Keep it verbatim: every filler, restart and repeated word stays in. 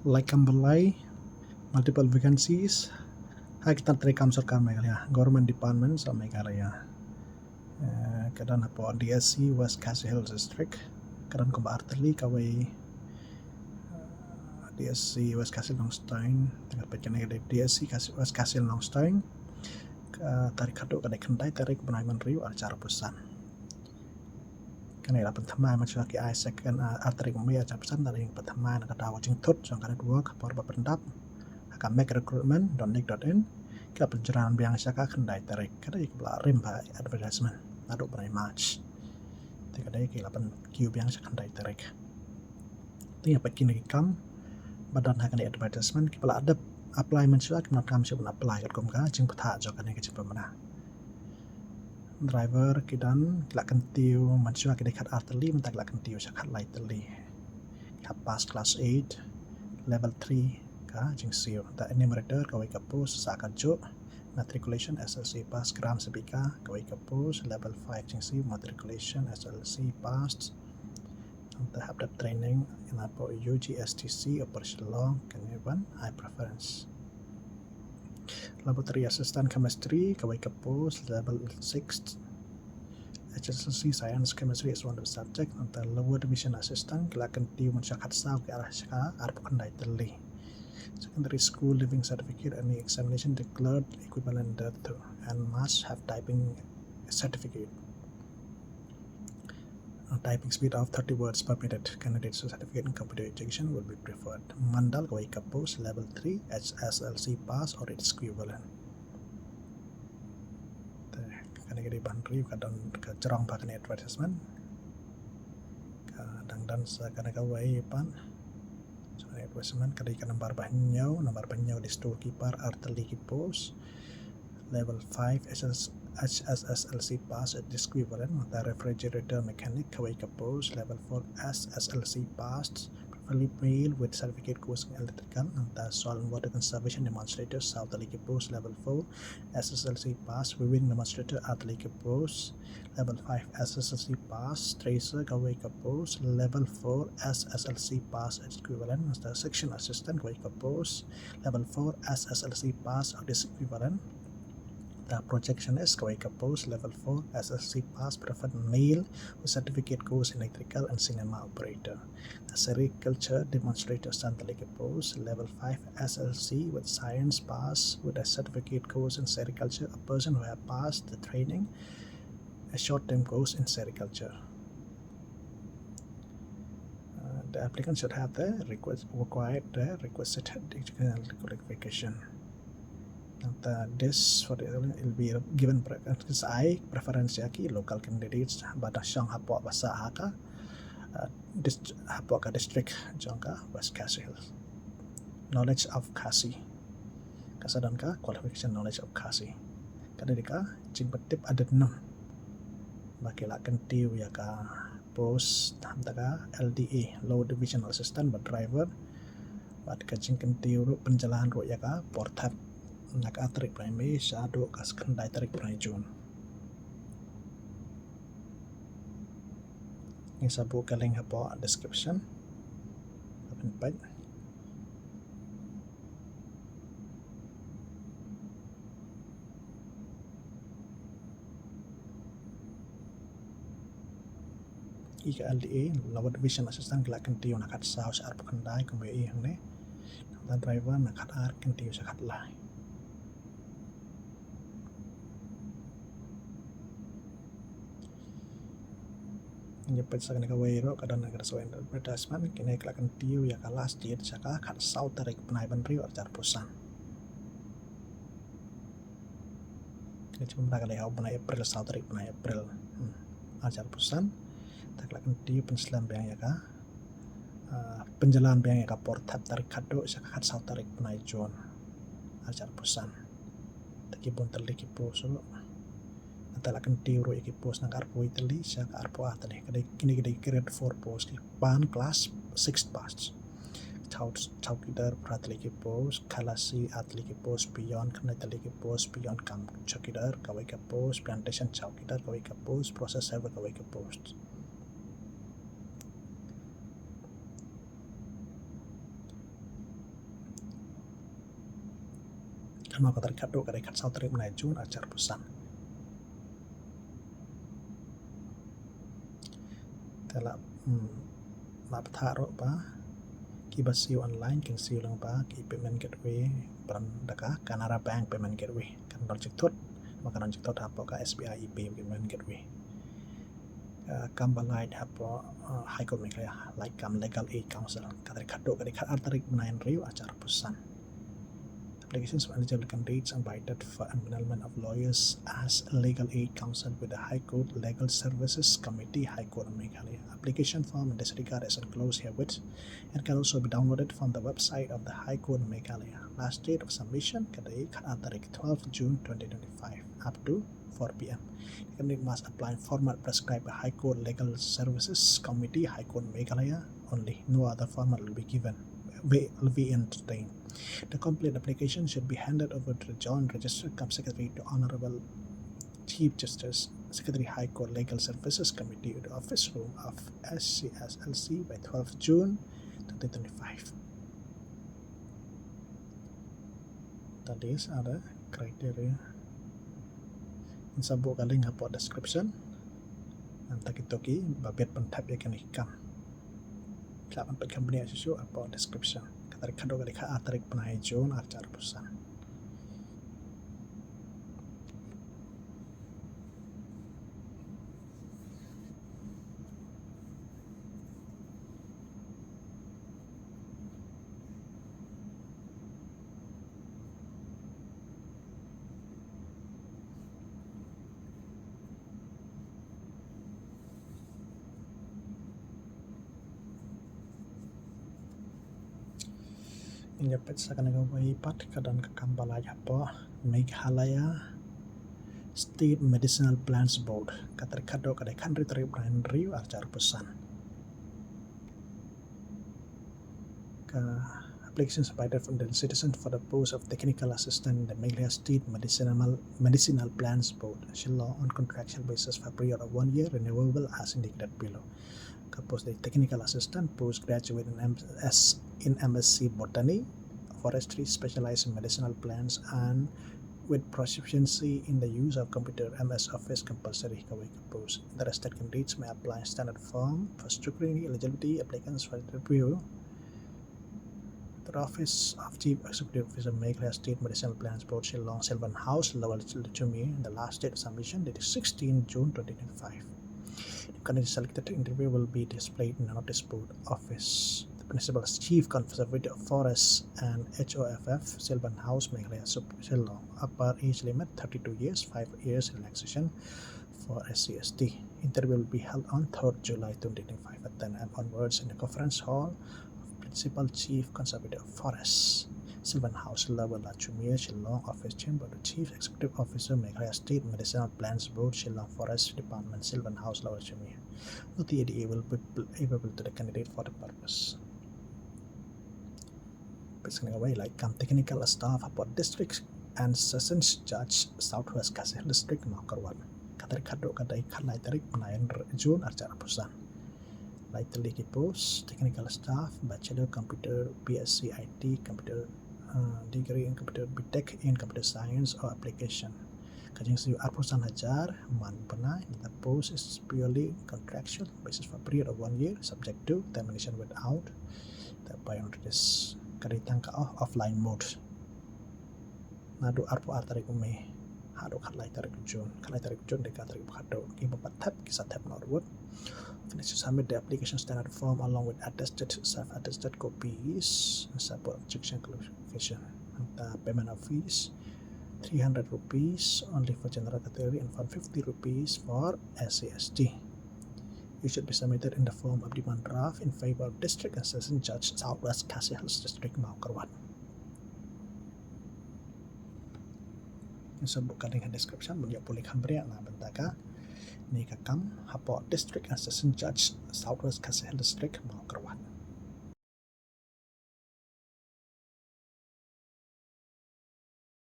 Laitkam Ballai, multiple vacancies ha ki trei kam sorkar Meghalaya, government departments of Meghalaya. Eh, ka don hapoh D S C West Khasi Hills District, ka don kumba artylli, kawei, eh, D S C West Khasi Hills Nongstoiñ, tang ka peit kane ka D S C Khasi, West Khasi Hills Nongstoiñ, ka tarik haduh ka dei khyndai tarik bnai mynriew arhajar arphew san. Kane la pynthymmai mynshuwa ki ai second, ah, ar tarik Mei arhajar arphew san, da ka pynthymmai na ka daw jingthut jong ka network por ba pyndap ha ka make recruitment dot nic dot in. Ki la pynjlan biang sha ka khyndai tarik, ka dei kaba la rim bha advertisement naduh bnai March. Te ka dei ki la pynkiew biang sha khyndai tarik. Te ïa peit kine ki kam ba don ha kane advertisement, kiba la dep apply mynshuwa kim donkam shuh ban apply katkum ka jingpyntha jong kane ka jingpynbna. Driver ki don, ki la kyntiew mynshuwa ki dei khatar tylli, mynta ki la kyntiew sha khatlai tylli. Ki hap pass class eight, level three ka jingsiew. Nangta enumerator kawei ka post sah kajuh, matriculation S L C pass, gram sabika kawei ka post, level five jingsiew, matriculation S L C pass. Nangta hap dep training ïa na post U G S T C, Upper Shillong, kane ban ai preference. Laboratory Assistant Chemistry kawei ka post, level six, H S L C Science Chemistry as one of the subject. Nangta Lower Division Assistant ki la kyntiew mynshuwa khatsaw, ki ai sha ka arphew khyndai tylli. Secondary School Leaving Certificate, any examination declared equivalent thereto, and must have typing certificate. A typing speed of thirty words per minute. Candidates with certificate in computer education will be preferred. Mandal kawei ka post, level three, H S L C pass or its equivalent. Te kane ka dei ba hynriew ka don, ka jrong bha kane advertisement. Ka dang don sa kane kawei pat. So, advertisement ka dei ka nambar ba hynñiew, nambar ba hynñiew dei storekeeper, ar tylli ki post. Level five H S, H S S L C pass or its equivalent, nangta refrigerator mechanic kawei ka post, level four S S L C pass, preferably male with certificate course in electrical, nangta soil and water conservation demonstrator, saw tylli ki post, level four S S L C pass, weaving demonstrator, ar tylli ki post, level five S S L C pass, tracer kawei ka post, level four S S L C pass or its equivalent, nangta section assistant kawei ka post, level four S S L C pass or its equivalent. Nangta projectionist kawei ka post, level four S S L C pass, preferred male with certificate course in electrical and cinema operator. Nangta sericulture demonstrator, san tylli ki post, level five S S L C with science pass with a certificate course in sericulture, a person who have passed the training, a short term course in sericulture. Uh, the applicant should have the request, required, the requisite educational qualification. Nangta this for the, it'll be given pre-, ai preference ïa ki local candidates ba dang shong hapoh ba sah ha ka, uh, dist-, hapoh ka district jong ka West Khasi Hills. Knowledge of Khasi. Ka sa don ka qualification knowledge of Khasi. Ka dei ka jingpyntip adet nam ba ki la kyntiew ïa ka post, nangta ka L D A, Lower Division Assistant, bad driver, bad ka jingkyntiew ruh pynjlan ruh ïa ka por thep na ka ar tarik bnai Mei shaduh ka khyndai tarik bnai June. Ngi sa buh ka link hapoh description. Phin peit. Ïa ka L D A, Lower Division Assistant, ki la kyntiew na khatsaw sha arphew khyndai kumba ïohi hangne. Nangta driver na khatar kyntiew sha khatlai. Ngin ïa peit sa kane kawei ruh, ka don ka dei sa advertisement, kine ki la kyntiew ïa ka last date sha ka khatsaw tarik bnai bynriew arhajar arphew san. Kane jingpynbna ka dei ha u bnai April, saw tarik bnai April, hmm, arhajar arphew san. Te ki la kyntiew pynslem biang ïa ka, ah, pynjlan biang ïa ka por thep tarik khatduh sha ka khatsaw tarik bnai June arhajar arphew san. Te ki bun tylli ki post ruh. Nangta la kyntiew ruh ïa ki post na ka arphew wei tylli sha ka arphew ar tylli. Ka dei, kine ki dei grade four post, ki pan class six pass. Chow, chowkidar phra tylli ki post, khalasi ar tylli ki post, peon khyndai tylli ki post, peon cum chowkidar kawei ka post, plantation chowkidar kawei ka post, process server kawei ka post. Kane ka tarik khadduh ka dei khatsaw tarik bnai June arhajar arphew san. Te la, hmm, la bthah ruh ba kiba siew online kin siew lyngba ki payment gateway, ban da ka Canara Bank Payment Gateway. Kan don jingthut, ba kan don jingthut hapoh ka S B I ePay Payment Gateway. Uh, kam ba lait hapoh, uh, High Court Meghalaya, lait kam Legal Aid Counsel. Ka tarik khadduh ka dei khatar tarik bnai June arhajar arphew san. Applications for eligible candidates invited for enrollment of lawyers as Legal Aid Counsel with the High Court Legal Services Committee, High Court of Meghalaya. Application form in this regard is enclosed herewith and can also be downloaded from the website of the High Court of Meghalaya. Last date of submission ka dei khatar tarik twelfth June twenty twenty-five up to four P M. The candidate must apply in format prescribed by High Court Legal Services Committee, High Court Meghalaya only. No other format will be given, will be entertained. The complete application should be handed over to the Joint Registrar cum Secretary to Honorable Chief Justice, Secretary High Court Legal Services Committee, the office room of S C S L C by twelfth June twenty twenty-five. That is, ada criteria. Ngin sa buh ka link hapoh description. Nangta kito kiba bit ban thep ïa kane ka kam, sa ban peit kham bniah shuh shuh hapoh description. Ka tarik khadduh ka dei khatar tarik bnai June arhajar arphew san. Ngin ïa peit sa kane kawei pat, ka don ka kam ba lait hapoh Meghalaya State Medicinal Plans Board. Ka tarik khadduh ka dei khathynriew tarik bnai June arhajar arphew san. Ka application submitted from the citizen for the post of Technical Assistant in the Meghalaya State Medicinal, Medicinal Plans Board, Shillong, on contractual basis for a period of one year, renewable as indicated below. Ka post dei Technical Assistant, postgraduate in M S, in M S C Botany, Forestry, specialized in medicinal plants and with proficiency in the use of computer, M S Office compulsory, kawei ka post. Interested candidates may apply standard form for scrutiny, eligibility, applicants for interview. The Office of Chief Executive Officer, Meghalaya State Medicinal Plans Board, Shillong, Sylvan House, Lower Leuchmere. The last date of submission date is sixteen June twenty twenty-five. The candidate selected to interview will be displayed in the notice board office. The Principal Chief Conservator of Forests and H O F F, Sylvan House, Meghalaya, Shillong. Upper age limit thirty-two years, five years relaxation for S C S T. Interview will be held on third July twenty twenty-five at ten A M onwards in the conference hall of Principal Chief Conservator of Forests, Sylvan House, Lower Leuchmere, Shillong, office chamber to Chief Executive Officer, Meghalaya State Medicinal Plans Board, Shillong, Forest Department, Sylvan House, Lower Leuchmere. Noti A D A will be pl-, available to the candidate for the purpose. Peit sa kane kawei, lait kam technical staff hapoh District and Sessions Judge, South West Khasi Hills District, Mawkyrwat. Ka tarik khadduh ka dei khatlai tarik bnai June arhajar arphew san. Lai tylli ki post: technical staff, bachelor computer, B S c I T, computer, uh, degree in computer, B tech in computer science or application. Ka jingsiew arphew san hajar man bnai. The post is purely contractual basis for a period of one year, subject to termination without the prior notice. Ka dei tang ka off-, offline mode. Naduh arphew ar tarik u May haduh khatlai tarik u June. Khatlai tarik u June dei ka tarik ba khadduh. Kiba pat thep ki sa thep noh ruh. Finish to submit the application standard form along with attested, self-attested copies in support of objection qualification. Nangta payment of fees, three hundred rupees only for general category and one fifty rupees for S C S T. It should be submitted in the form of demand draft in favor of District and Session Judge, South West Khasi Hills District, Mawkyrwat. Ngin sa buh ka link ha description ban ïoh pule kham bniah na bynta kane ka kam hapoh District and Session Judge, South West Khasi Hills District, Mawkyrwat.